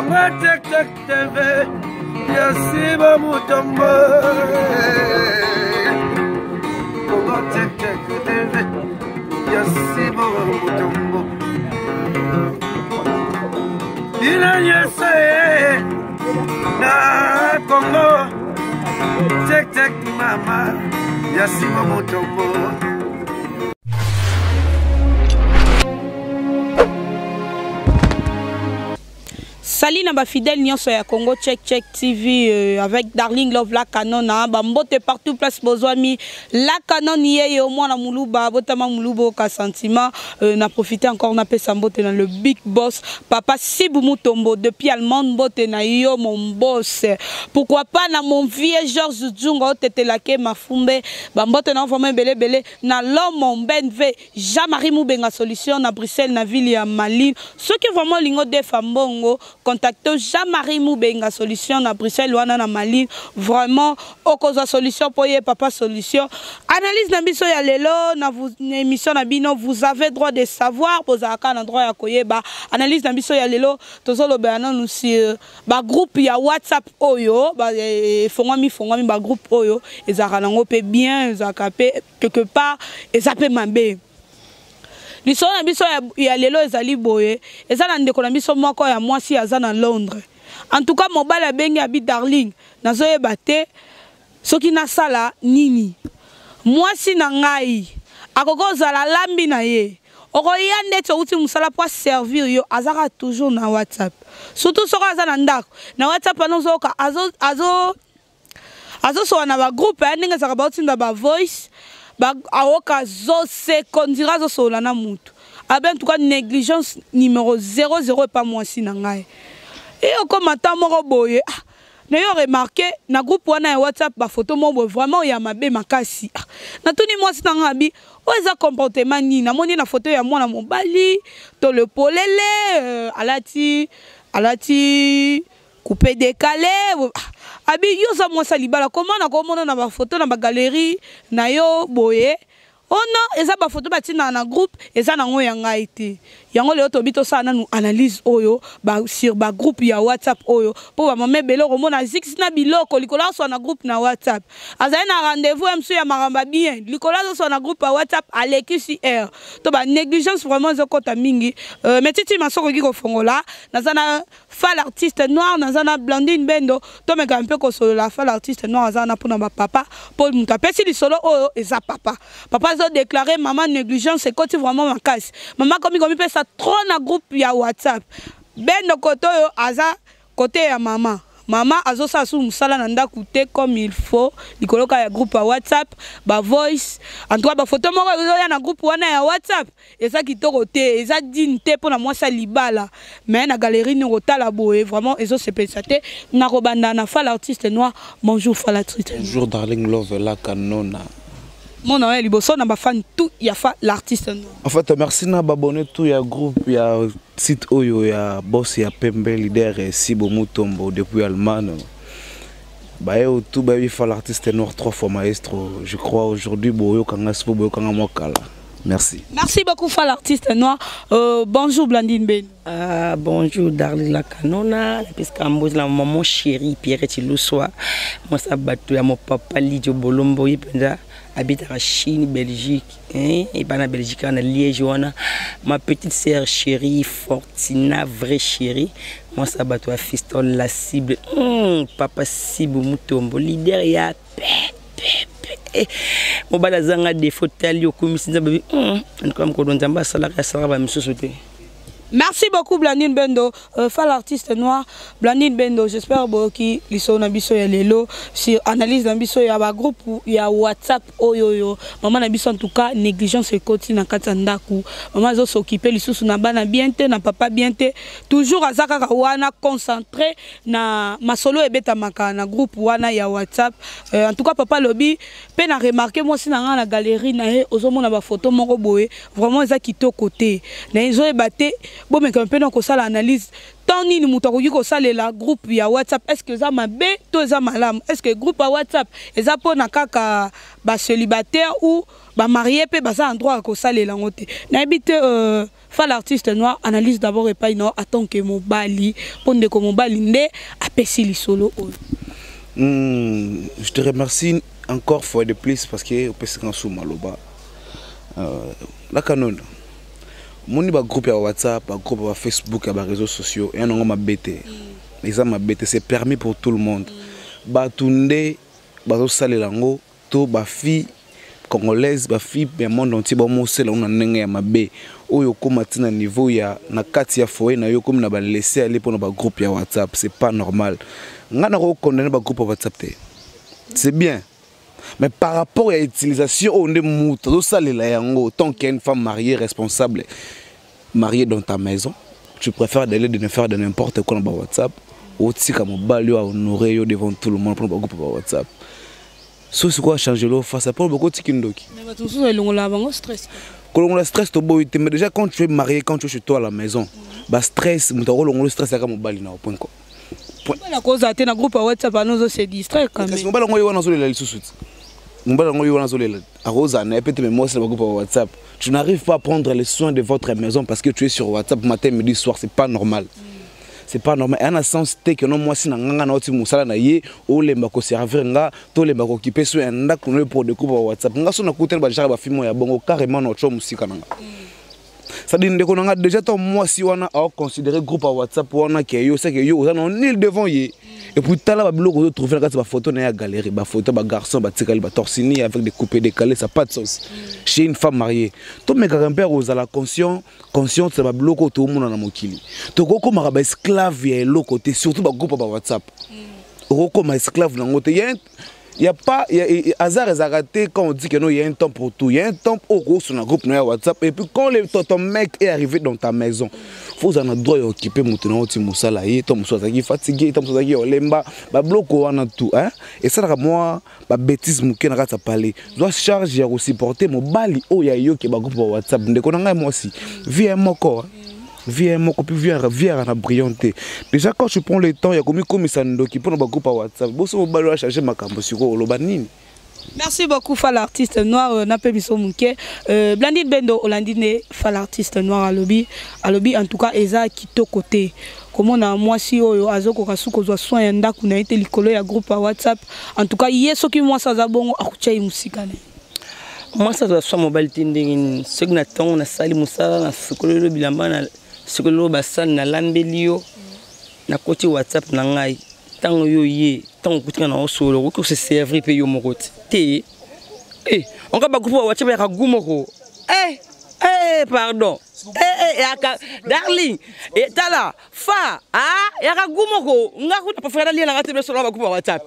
Congo Tek Tek TV ya Siba Mutombo. Congo Tek Tek TV ya Siba Mutombo. Bino nyonso ye na Congo Tek Tek mama ya Siba Mutombo. Salut na ba fidèles nyonso ya Congo Check Check TV avec Darling Love la Canon hein, ba mbote partout place bozwami la Canon yeye mwana muluba botama muluba ka sentiment na profiter encore na pesa mbote na le big boss papa Sibu Mutombo depuis Allemagne, mbote na yo mon boss, pourquoi pas na mon vieux Georges Djunga otetelake mafumbe, ba mbote na vraiment belé belé na l'homme Benve Jean-Marie Moubenga solution na Bruxelles na ville ya Mali. Ceux qui vraiment lingo defa mbongo, contacte Jean-Marie Moubenga solution na Bruxelles wana na Mali. Vraiment okoza solution pour ye papa solution. Analyse na biso ya lelo na vous émission na bino, vous avez droit de savoir, bozalaka na droit ya koyeba. Analyse na biso ya lelo tozolo ba nanu sur ba groupe ya WhatsApp oyo ba fongwami fongwami ba groupe oyo ezalaka nango pe bien, ezalaka pe quelque part eza pe mabe. Lisolo na biso ya lelo ezali boye, eza na ndeko na biso moko ya mwasi aza na Londres. En tout cas mobali abengi abi darling, nazoyeba te soki nasala nini. Mwasi na ngai akoki kozala lambi na ye. Okoya ndeti outi mosala po servir yo, azaka toujours na WhatsApp. Surtout soki aza na ndako, na WhatsApp wana ozoyoka azosola na ba groupe, hein, ndenge ezalaka baotinda ba voice, ba aoka zo se kondira azosola na mutu. Abe en tout cas négligence numéro 00 epa mwasi na ngai. E okoma ta moko boye, ah, na yo remarqué na groupe wana ya WhatsApp ba photo moko boye vraiment ya mabe makasi. Ah, natuni mwasi na ngai abi, oyo eza comportement nini? Namoni na photo ya mwana mobali to le polele, alati coupé décalé. Ah, abi yo za mwasi ya libala, comment nakomona na ba photo na ba galerie na yo boye? Oh non, eza ba photo batina na groupe, eza nango ya ngai te. Yango lelo tobi tosala nanu analyse oyo ba sur ba groupe ya WhatsApp oyo po ba mama ebele okomona zikisi na biloko likolo azwa na groupe na WhatsApp. Azali na rendez-vous ya mosusu ya makambo ya bien, likolo azwa na groupe ya WhatsApp alekisi heure. To ba négligence vraiment ezokota mingi. Mais titi masoko ki kofongola, naza na Fal artiste noir, naza na Blandine Bendo, tomeka un peu kosolola Fal artiste noir aza na pona ba papa, po mutu apesi lisolo oyo eza papa. Papa azo déclarer maman négligence ekoti vraiment makasi. Maman komi komi pesa trop na groupe ya WhatsApp. Bendo koto oyo aza côté ya maman. Maman azosala su musala na ndaku te comme il faut, likolo ka ya groupe ya WhatsApp, ba voice, en tout cas ba photo moko ezoya na groupe wana ya WhatsApp. Eza kitoko te, eza digne te pona mwasi ya libala. Mais na galerie ni kotala boye vraiment ezo sepelisa te. Na kobanda na Fal artiste noir. Bonjour Fal artiste. Bonjour darling love la canona. Mon nom est liboso na ba fan tout ya fa l'artiste noir. En fait merci na ba abonné tout ya groupe ya site oyo ya boss ya Pembe leader Sibo Mutombo depuis Allemagne. Ba yo tout ba fa l'artiste noir 3 fois maestro. Je crois aujourd'hui boyo kanga spo boyo kanga mokala. Merci. Merci beaucoup Fal artiste noir. Bonjour Blandine Ben. Ah, bonjour Darling la Canona, la piste Kamboz, la maman chérie Pierre Chiloussoa. Moi ça bateau ya mon papa Lidio Bolombo il habite à Chine, Belgique, hein, et pas na Belgique na Liège wana. Ma petite sœur chérie Fortina vraie chérie. Moi ça bateau à Fistol la cible. Papa Sibu Mutombo leader ya paix. Eh, mobali azanga défaut tali okumisi nzambe bi, en tout cas, mokolo nzambe asalaka, asalaka ba misusu te. Merci beaucoup Blandine Bendo, Fal artiste noir Blandine Bendo, j'espère boki liso na biso ya lelo sur analyse na biso ya ba groupe ya WhatsApp oyoyo. Maman na biso en tout cas négligence ekoti na kati ya ndaku. Maman azo s'occuper lisusu na bana bien te, na papa bien te. Toujours azaka kaka wana concentré na masolo ebetamaka na groupe wana ya WhatsApp. En tout cas papa lobi pe na remarquer moi si na nga na galerie na ye ozomona ba photo moko boye vraiment eza kitoko te. Na ezoyeba te. Bomeka mpe na kosala analyse. Temps nini moto akoki kosalela groupe ya WhatsApp? Est ce que eza mabe to eza malamu? Est ce que groupe ya WhatsApp eza mpona kaka bacélibataire ou bamarie mpe baza en droit ya kosalela yango te? Nayebi te. Fa l'artiste noir, analyse d'abord epai na en tant que mobali, mpo ndeko mobali nde apesi lisolo oyo. Je te remercie encore fois de plus parce que opesi nga su maloba. La canon, moni ba groupe ya WhatsApp, ba groupe ya Facebook, ya ba réseaux sociaux, ya nango mabe te. Eza mabe te, c'est permis pour tout le monde. Bato nde bazosalela yango to ba fille congolaise, ba fille ya monde entier bamosela yango na ndenge ya mabe oyo okóma ntina niveau ya na kati ya foyer na yo, okomi na balaisser aller mpona bagroupe ya WhatsApp. C'est pas normal. Ngai nakokondamner bagroupe ya WhatsApp te, c'est bien, mais par rapport à utilisation oyo nde moto azosalela yango. Tant qu'il y a une femme mariée responsable, mariée dans ta maison, tu préfères d'aller de ne faire de n'importe quoi na ba WhatsApp, otika mobali oyo ahonorer yo devant tout le monde mpona bagroupe ya WhatsApp. So sikoyo achange lo face mpo bokotiki ndoki. Mais bato mosusu elongolaka bango stress. Kolongola stress, toboyi te, mais déjà quand tu es marié, quand tu es chez toi à la maison, bastress, moto akolongola stress yaka mobali na yo, point quoi. Mobali akozala te na groupe ya WhatsApp ana ozo se distraire quand Kasi même. Mobali yango ye wana azolela lisusu ti, mobali yango ye wana azolela, akozala na ye peut-être, mais mwasi na bagroupe ya WhatsApp, tu n'arrives pas à prendre les soins de votre maison parce que tu es sur WhatsApp matin, midi, soir. C'est pas normal, c'est pas normal. Eya na sens te ke no mwasi na nganga na oti mosala na ye, olemba koservir nga to olemba kokipe so ya ndako na yo pour de groupe ya WhatsApp. Nga so nakutani bagenre bafilme ya bongo, carrément na otyo mosika na nga. C'est-à-dire, ndeko na nga, déjà to mwasi wana aoconsidérer groupe ya WhatsApp wana ke yo seke yo oza na nil devant ye. Et puis tala babiloko ozotrouve na kati bafoto na ye ya galerie, bafoto bagarçon batikali batorse nu avec des coupés décalés, ça pas de sens chez une femme mariée. Tomekaka mpe kozala conscient, consciente ya babiloko oyo toomona na mokili. Tokokomaka baesclave ya eloko te, surtout bagroupe ya bawhatsapp. Okokoma esclave nango te. Il y a pas y a, hasard ezalaka te. Quand on dit que non, il y a un temps pour tout, il y a un temps oyo sur un groupe na WhatsApp. Et puis quand ton mec est arrivé dans ta maison, faut ozala na droit ya occuper moto na oti mosala ye to mosusu azalaki fatigué to mosusu azalaki olemba, babiloko wana tout, hein, esalaka mwa babêtise moke na kati ya palais. Zwa charge ya kosupporter mobali oyo ayoki bagroupe ya WhatsApp. Ndeko na ngai mwasi, vie ya moko, vie moko, mpe vie yaka na brillant te. Déjà quand tu prends le temps ya komikomisa ndoki mpona bagroupe ya WhatsApp, boso mobali oyo achange makambo, sikoyo oloba nini? Merci beaucoup, Fal artiste noir. Nape biso moke. Blandine Bendo, olandi nde Fal artiste noir alobi. Alobi en tout cas eza kitoko te. Komona mwasi oyo azokoka su kozwa soin ya ndako na ye te likolo ya groupe ya WhatsApp. En tout cas ye soki mwasi aza bongo, akotia ye mosika na ye. Mwasi azwa soin mobali te ndenge nini? Soki na ntongo nasali mosala, nasukoleli bilamba, na sukoleli basani, nalambeli yo, nakoti WhatsApp na ngai, ntango yo ye, ntango okutinga na osolo, okoki kose servir mpe yo moko te te. Onka bagroupe ya WhatsApp yaka gu moko. Pardon, yaka darling, tala fa yaka gu moko. Nga kuta préféré nalia nanga te solo bagroupe ya WhatsApp,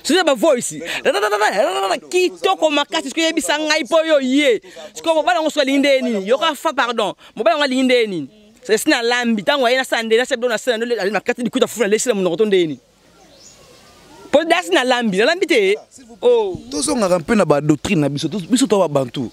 soki bavoice kitoko makasi. Soki oyebisa ngai mpo yo ye, sikoyo mobali yango soki alingi nde nini? Yoka fa, pardon, mobali yango alingi nde nini? Esi nalambi, ntango aye, nasala nde nasala biloko, nasala nde na kati likuta fufu, nalesi na monoko to ndeni mpo dasi nalambi, nalambi te. Oh. Tozongaka mpe na badoctrine na biso. Biso to babantu,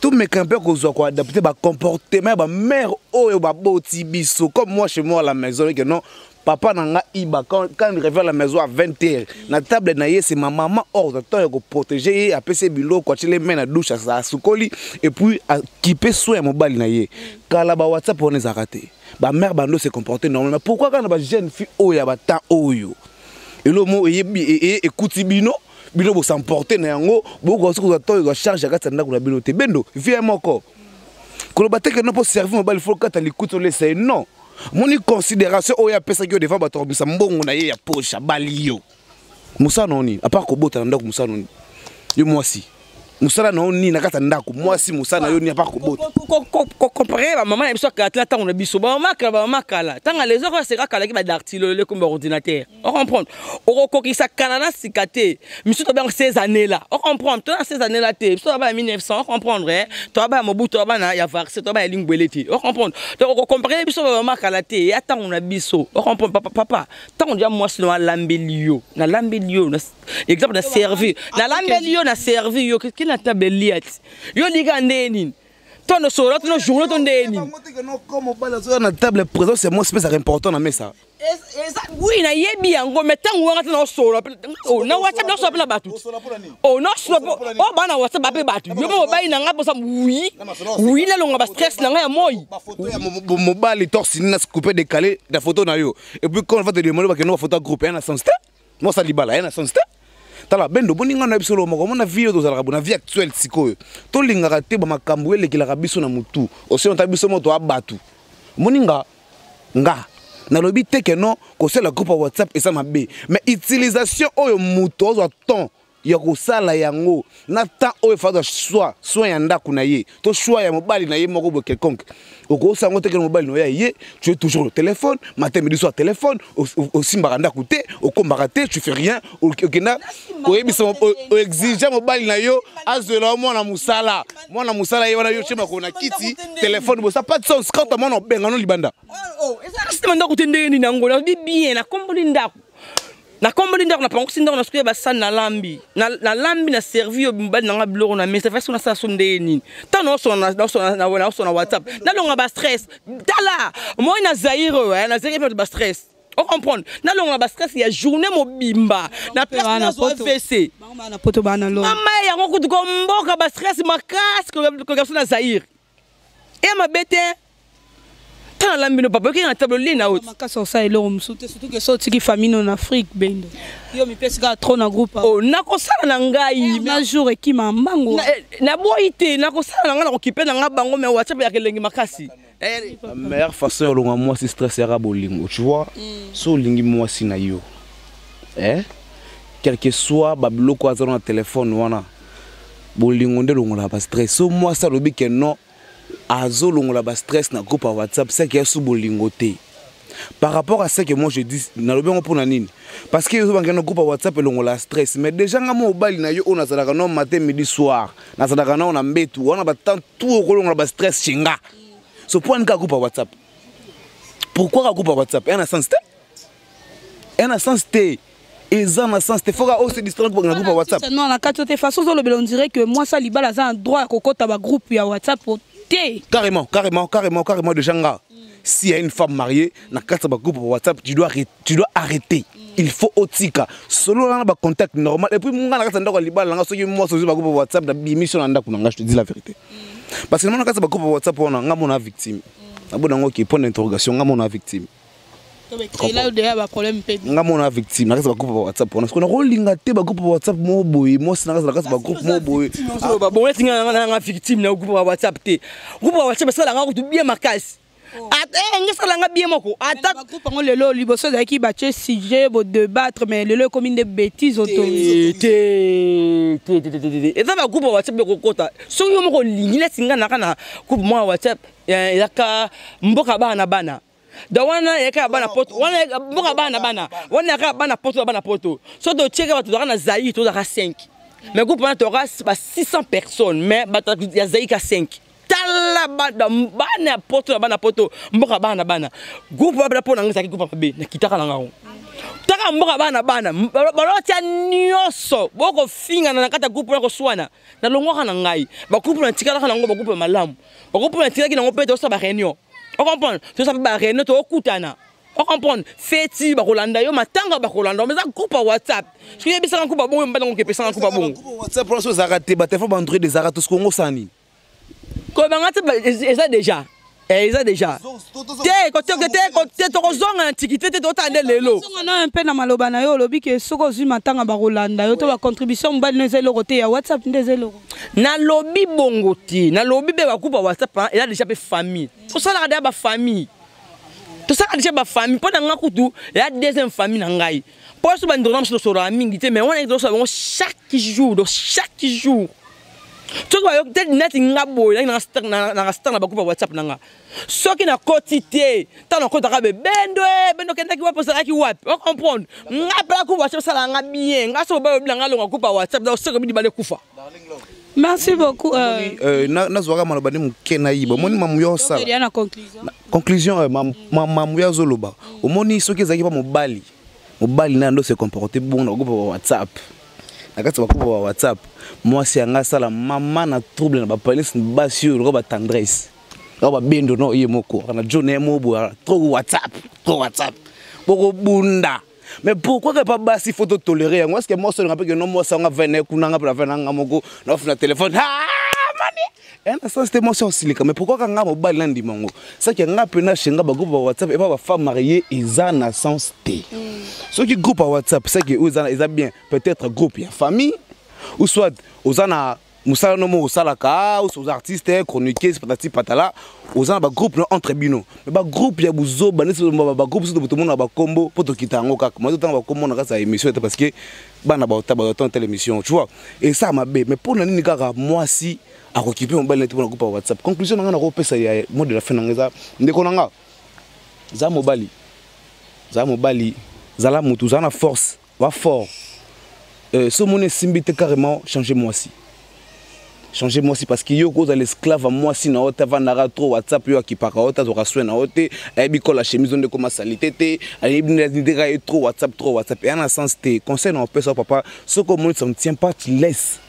tomeka mpe kozwa koadapter bacomportement ya bamare oyo baboti biso. Comme moi, chez moi à la maison, que non, papa na nga iba, quand il revient à la maison à 20 heures, na table na ye, c'est ma maman hors temps ya koprotéger ye, apesi ye biloko, atiele mai na douche, asukoli et puis akipe soin ya mobali na ye. Kala ba WhatsApp wana ezalaka te, bamare bando se comporter normalement. Pourquoi kaka na bajeune fille oyo ya batemps oyo, eloko mo eyebi ekuti bino, bino bosamporte na yango, bokoka soki kozwa to ezwa charge ya kati ya ndako na bino te? Bendo vie moko, koloba te ke no mpo servir mobali fo kata likuti olesa ye. Non, moni considération oyo apesaki yo devant bato, akobimisa mbongo na ye ya poche, abali yo. Mosala na yo nini à part kobota na ndako? Mosala na yo nini, yo mwasi? Mosala na yo nini na kati ya ndako, mwasi? Mosala na yo nini à part kobota? Comparer bamama na biso ya kala tina ntango na biso, bamama kala, bamama kala, ntango les autres seka kalaki badactylo, lelo ekomi baordinateur. Ocomprendre, okokokisa kala na sika te. Misu tobenga 16 années là, ocomprendre, tona 16 années là te. Biso toba ya 1900, ocomprendre, toba ya Mobutu, toba na ya Varse, toba ya Lingwele te. Ocomprendre, donc okocompare biso bamama kala te ya ntango na biso. Ocomprendre, papa, papa, ntango dia mwasi no alambeli yo, nalambeli yo, exemple na servir, nalambeli yo, na servir yo, kina table, liati yo, lika nde nini? To nosolola to nojourne to ndenge nini? Mobali azoya na table, présence ya mwasi mpe ezalaka important na mesa. Oui, nayebi yango, mais ntango wana te naosolola na WhatsApp, naosolola mpe na bato, naosolola oyo bana WhatsApp bape bato. Yo mpe mobali na ngai mposa, oui oui, nalonga bastress na ngai ya moi. Mobali torse nu na coupé décalé na photo na yo, et puis quand on va te demander, bakende bafoto ya groupe, ya na sens te. Mwasi libala ya na sens te. Tala bendo, boni ngai na biso lo moko mona vie oyo tozalaka bo na vie actuelle sikoyo, tolingaka te bamakambo elekelaka biso na motu osi ota biso moto abatu. Omoni nga, nga nalobi te ke non, kosala groupe ya WhatsApp eza mabe, mais utilisation oyo moto azwa temps ya kosala yango na temps oyo efazwa soit soin ya ndako na ye to choix ya mobali na ye moko boye quelconque, okosala yango te. Kene mobali na yo ya ye, tu es toujours au téléphone matin, midi, soir, téléphone. Osimbaka ndako te, okombaka te, tu fais rien. Okenda koyebisa, oexige mobali na yo azwela yo mwana mosala. Mwana mosala ye wana, yo tie makolo na kiti, téléphone bosa, pas de sens. Quand mwana obengano libanda. Eza ndako te. Ndenge nini yango? Nalobi bien, nakomboli ndako, nakomboli ndako, napangusi ndako, nasuki ya basani, nalambi, nalambi, na servi yo mobali nanga biloko na mesa. Fasi nasala so ndenge nini? Ntango naosona WhatsApp, nalonga bastress. Tala moi na Zaire oyo, na Zaire mpe bastress, ocomprendre? Nalonga bastress ya journée mobimba na place nazwa AVC. Mama, yango kutu komboka bastress makasi koleka biso na Zaire. Eya mabe te. Tala, nalambi no papa, okei na table, olie na oti. Makasi osala eloko mosusu te, surtout ke so otiki famille no na Afrique. Bendo, yo mipesi kaka trop na groupe. Oh, nakosala na ngai. Na jour ekima mbango. Naboyi te, nakosala na ngai, nakokipe na ngai bango, mais WhatsApp yaka elengi makasi. La meilleure façon ya olonga mwasi stress yaka bolingo, tu vois. So olingi mwasi na yo, eh? Quel que soit babiloko aza na telefone wana, bolingo nde elongolaka bastress. So mwasi alobi ke non, azolongola bastress na groupe ya WhatsApp, seke ya su bolingo te. Par rapport à ce que moi je dis, nalobi yango mpona nini? Parce que ozobanga na groupe ya WhatsApp elongola stress, mais déjà nga mo mobali na yo oyo nazalaka no matin, midi, soir, nazalaka nao na mbetu wana, batemps tout okolongola bastress chez nga. So mpo ani kaka groupe ya WhatsApp? Pourquoi kaka groupe ya WhatsApp? Eya na sens te, eya na sens te, eza na sens te. Foka oyo se distraire na groupe ya WhatsApp. Non, na kati te. Façon ozolobela, on dirait que mwasi libala aza na droit ya kokɔta bagroupe ya WhatsApp te. Carrément, carrément, carrément, carrément. Déjà nga, s'il y a une femme mariée na kati ya bagroupe ya WhatsApp, tu dois arrêter. Il faut otika solo wana bacontact normal. Et puis nga na kati ya ndako ya libala nanga, soki mwasi ozwi bagroupe ya WhatsApp na bimission na ndako na nga, je te dis la vérité, parce que na kati ya bagroupe ya WhatsApp wana, nga mona victime nabona yango ke point d'interrogation. Nga mona victime. Nga mona victime na kati ya bagroupe ya WhatsApp wana, soki nakolinga te bagroupe ya WhatsApp moko boye, mwasi na kati ya bagroupe moko boye. Bon, neti nga victime na groupe ya WhatsApp te. Groupe ya WhatsApp esalanga kutu bien makasi, nge esalanga bien moko. Ata groupe yango lelo, liboso ezalaki batie sujet bodébattre, mais lelo ekomi nde bétise. Oto te te te, eza bagroupe ya WhatsApp ekokota soki yo moko olingi. Neti nga naka na groupe moko ya WhatsApp, ezaka mboka bana na bana. Donc wana eyaka ya bana Poto, wana mboka bana na bana, wana eyaka ya bana Poto na bana Poto. So totieka bato tozalaka na Zaire, tozalaka 5, mais groupe wana tozalaka ba 600 personnes, mais bato ya Zaire ka 5. Tala, bana ya Poto na bana Poto, mboka bana na bana. Groupe wana mpo na ngai ezalaki groupe ya mabe, nakitaka na ngango. Taka mboka bana na bana, balotia nyonso bokofingana na kati ya groupe wana, koswana. Nalongwaka na ngai bagroupe, natikalaka nango bagroupe ya malamu. Bagroupe natikalaki nango mpe tosala baréunion, ocomprendre? Tosala mpe baréunion, tokutana, ocomprendre? Feti bakolanda yo, matanga bakolanda yo, mais eza groupe ya WhatsApp. Soki oyebisaka groupe ya bongo, mbandango okepesanga groupe ya bongo. WhatsApp wana so ezalaka te, batelefone baandroid ezalaka te, soki ongo osala nini? Koyebanga te, eza déjà, eza déjà te, te tokozonga na antiquité te, totala nde lelo. Na mpe na maloba na yo, olobi ke soki ozwi matanga bakolanda yo to bacontribution, mobali no eza eloko te, ya WhatsApp nde eza eloko. Nalobi bongo te, nalobi mpe bagroupe ya WhatsApp eza déjà mpe famille. Tosalaka deya bafamille, tosalaka déjà bafamille. Mpo na nga kutu eya deuxième famille na ngai, mpo so bandeko na mosusu tosolaka mingi te, mais wana tosala bango chaque jour. Donc chaque jour soki bayoki te, neti nga boye nanga star na bagroupe ya WhatsApp na nga, soki nakoti te, ntango nakotaka be bendo e bendo okendaki wapi, ozalaki wapi, ocomprendre? Nga mpe groupe WhatsApp esalaka nga bien. Nga so bobayobi na nga longa groupe ya WhatsApp, donc soki bidi ekufa. Merci beaucoup. Nazwaka maloba nde moke nayiba. Omoni mamu yo osala na conclusion. Conclusion, mamu yo azoloba, omoni soki ezalaki mpa mobali, mobali na ndo se comporte bongo na groupe ya WhatsApp. Na kati ya bagroupe ya WhatsApp, mwasi yanga asala mama na trouble na bapolice, basi oyo lokola batendresse, oyo babendo no ye moko na jo na ye moko boye, trop WhatsApp, trop WhatsApp, bokobunda. Mais pourquoi que pas basi, faut tolérer yango? Est ce que mwasi olinga mpe ke no mwasi yango avai na ye kuna, nga mpe navai na nga moko, naofina telefone, ah mani na sens te, mwasi osilika. Mais pourquoi ka nga mobali na ndima yango? Saki nga mpe na shenga bagroupe ya WhatsApp epa bafemme mariée eza na sens te. Soki groupe ya WhatsApp, saki oyo eza bien, peut-être groupe ya famille, ou soit oza na mosala no moko osalaka, ou oza artiste, chroniqueuse, patati patala, oza na bagroupe no entre bino. Mais bagroupe ya buzoba neti bagroupe soki tomona bakombo mpo tokita yango kaka mo totanga bakombo na kati ya émission te, parce que bana baota baota telle émission, tu vois, esala mabe. Mais mpo na nini kaka mwasi akokipe mobali neti mpona groupe ya WhatsApp? Conclusion na nga nakopesa ya mot de la fin na nga eza: ndeko na nga, za mobali, za mobali, zala motu, zala na force, wa fort. So omoni esimbi te, carrément changer mwasi, changer mwasi, parce que yo kozala esclave ya mwasi na yo te. Avandaka trop WhatsApp, yo akipaka yo te, azwaka soin na yo te, ayebi kola chemise nde koma saleté te, ayebi ndeka ye trop WhatsApp, trop WhatsApp, eya na sens te. Conseil na opesa, papa, soki omoni ça ne tient pas, tu laisses,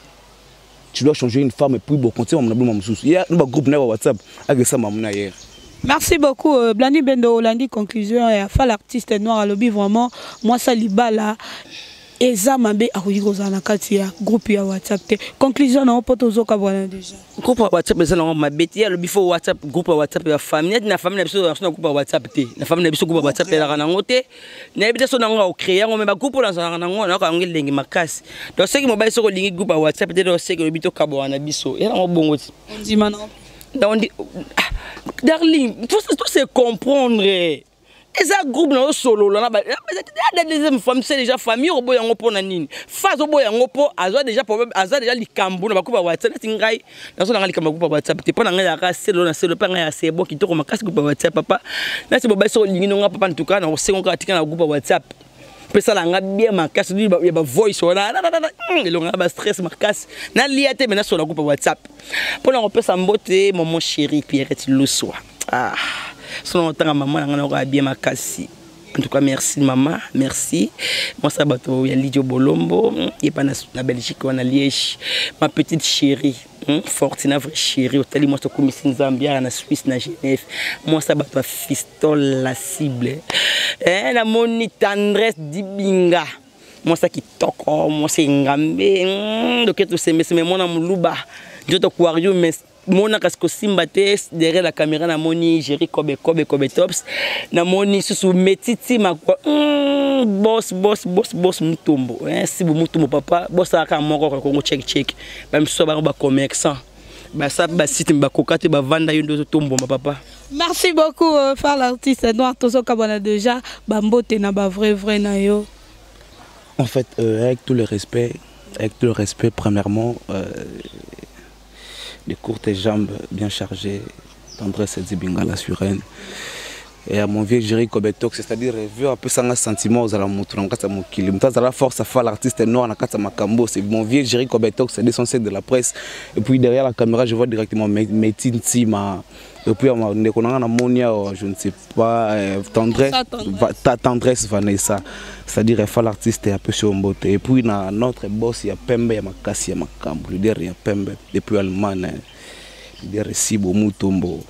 tu dois changer une femme et puis bon, continue na biloko mosusu ya no bagroupe na ya WhatsApp akesa mamu na hier. Merci beaucoup, Blandi Bendo Olandi. Conclusion ya fa l'artiste noir, alobi vraiment mwasi libala eza mabe, akoki kozala na kati ya groupe ya WhatsApp te. Conclusion na yo mpo tozokabwana déjà. Groupe ya WhatsApp eza nango mabe te. Ye alobi fo WhatsApp, groupe ya WhatsApp ya famille. Neti na famille na biso, na groupe ya WhatsApp te. Na famille na biso, groupe ya WhatsApp ezalaka nango te. Nayebi te so nango akocréer yango, mais bagroupe oyo nazalaka nango, nayoka yango elengi makasi. Donc soki mobali, soki olingi groupe ya WhatsApp te, donc soki olobi tokabwana na biso, eza nango bongo ti. Ondima na Donc on dit, ah, darling, faut se comprendre. Eza groupe na osolola na ba deuxième femme, c'est déjà famille. Oboya yango mpo na nini? Fa azoboya yango mpo azwa déjà problème, aza déjà likambo na bagroupe ya WhatsApp. Neti ngai nazolanga likambo ya groupe ya WhatsApp te. Mpo na ngai ezalaka selo na selo, mpe ngai ya sebo kitoko makasi groupe ya WhatsApp. Papa, nati bobai, soki olingi nonga papa, en tout cas nakosengo kaka tika na groupe ya WhatsApp mpe esalanga bien makasi ya bavoice wana, elonganga bastress makasi. Nalia te, me nasola groupe ya WhatsApp. Mpo na kopesa mbote momo chéri Pierrette Luswa, ah, sono otanga mama na ngai, nakoka bien makasi. En tout cas merci mama, merci mwasa bato ya Lidio Bolombo, ye pa na Belgique wana, Liège. Ma petite chérie, Fortina, vraie chérie, otali mwasi okumisi Nzambe, yaka na Suisse, na Genève, mwasa bato ya Fistol la cible. Namoni Tendresse Dibinga, mwasi ya kitoko, mwasi engambe, doke tosembeseme, mwana moluba nzoto kwario, mais mona kasi kosimba te derrière la caméra. Namoni Géri Kobe, Kobe, Kobe Tops. Namoni susu Metiti Makwa, boss, boss, boss, boss Mutombo, sibu Mutombo, papa boss aka moko Kongo check check. Bamisusu bango bacommerçant, basa basite bakoka te, bavanda, yo nde ozotomboma, papa. Merci beaucoup, Far l'artiste noir. Tozokabwana déjà, bambote na bavrai vrai na yo. En fait, avec tout le respect, avec tout le respect, premièrement, des courtes jambes bien chargées, Tendresse Dibinga la surène. Et à mon vieux Jerry Kobetox, c'est-à-dire, vu un peu ça, sentiment aux alamoto, dans kata mokili, muta la force à faire l'artiste noir, dans kata makambo, c'est mon vieux Jerry Kobetox, c'est l'essentiel de la presse. Et puis derrière la caméra, je vois directement Metin Tima. Et puis, ndeko na nga na moni awa, je ne sais pas, Tendresse, ta Tendresse Vanessa, c'est-à-dire fa l'artiste ya pesi yo mbote. Et puis na notre boss ya pembe ya makasi ya makambo, leader ya pembe depuis Allemagne, leader Sibo Mutombo,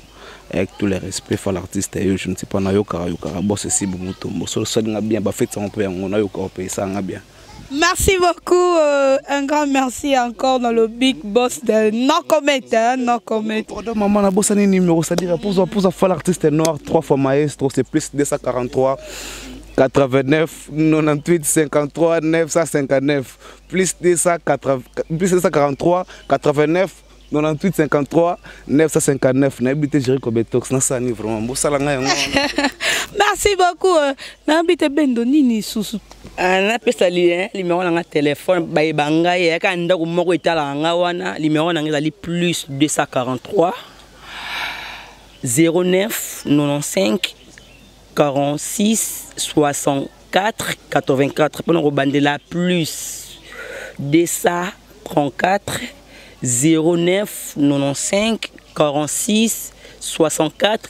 avec tout le respect, fa l'artiste yo, je ne sais pas, nayokaka yokaka boss Sibo Mutombo, so solinga bien bafeti yango mpe yango nayokaka mpe esanga bien. Merci beaucoup, un grand merci encore dans le big boss de No Comment, hein, No Comment. Pardon, maman, la bosse numéro, c'est-à-dire pour faire l'artiste noir, trois fois maestro, c'est plus 243 89 98 53 959, plus 280, plus 243 89 98 53 959. Nayebi te, Jerry Kobetox nasani vraiment bosala ngai yango wana. Merci beaucoup. Nayebi te Bendo nini susu. Ah, napesa numéro na nga telefone, bayeba ngai eyaka ndako moko etalaka nga wana. Numéro na nga ezali plus 243 09 95 46 64 84. Mpona kobandela, plus 234 09 95 46 64.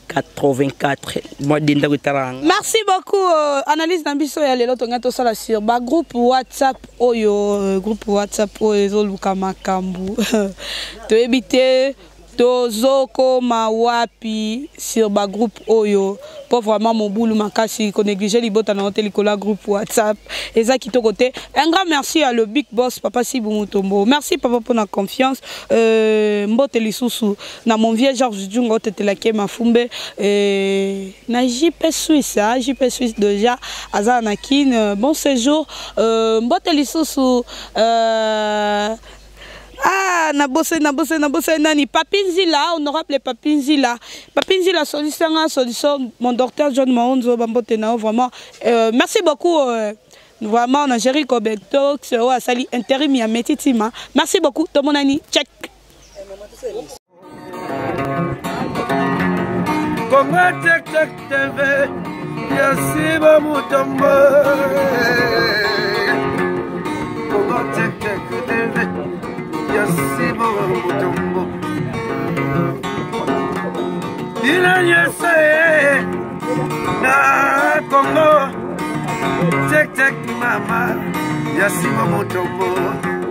84 mwa de ndako etalaka nga. Merci beaucoup analyse na biso ya lelo tonga tosala sur ba groupe WhatsApp oyo groupe WhatsApp oyo ezoluka makambo toyebi te tozokoma wapi sur ba groupe oyo po vraiment mobulu makasi ko négliger libota na yo te likolo ya groupe WhatsApp eza kitoko te. Un grand merci à le big boss papa Sibu Mutombo, merci papa pour la confiance. Mbote lisusu na mon vieux Georges Djunga otetelaki mafumbe na JP Suisse, hein, JP Suisse déjà aza na kin, bon séjour. Mbote lisusu ah, na bosse nani, Papi Nzila, honorable Papi Nzila, Papi Nzila, solution nga solution, mon docteur John Maonzo, bambote na vraiment. Merci beaucoup vraiment na Jerry Kobetox oyo asali intérim ya Metitima. Merci beaucoup, tomonani, check. Congo Check Check TV ya Siba Mutombo. Congo Check Check TV ya Siba Mutombo. Ina nyese na Congo Check Check mama ya Siba Mutombo.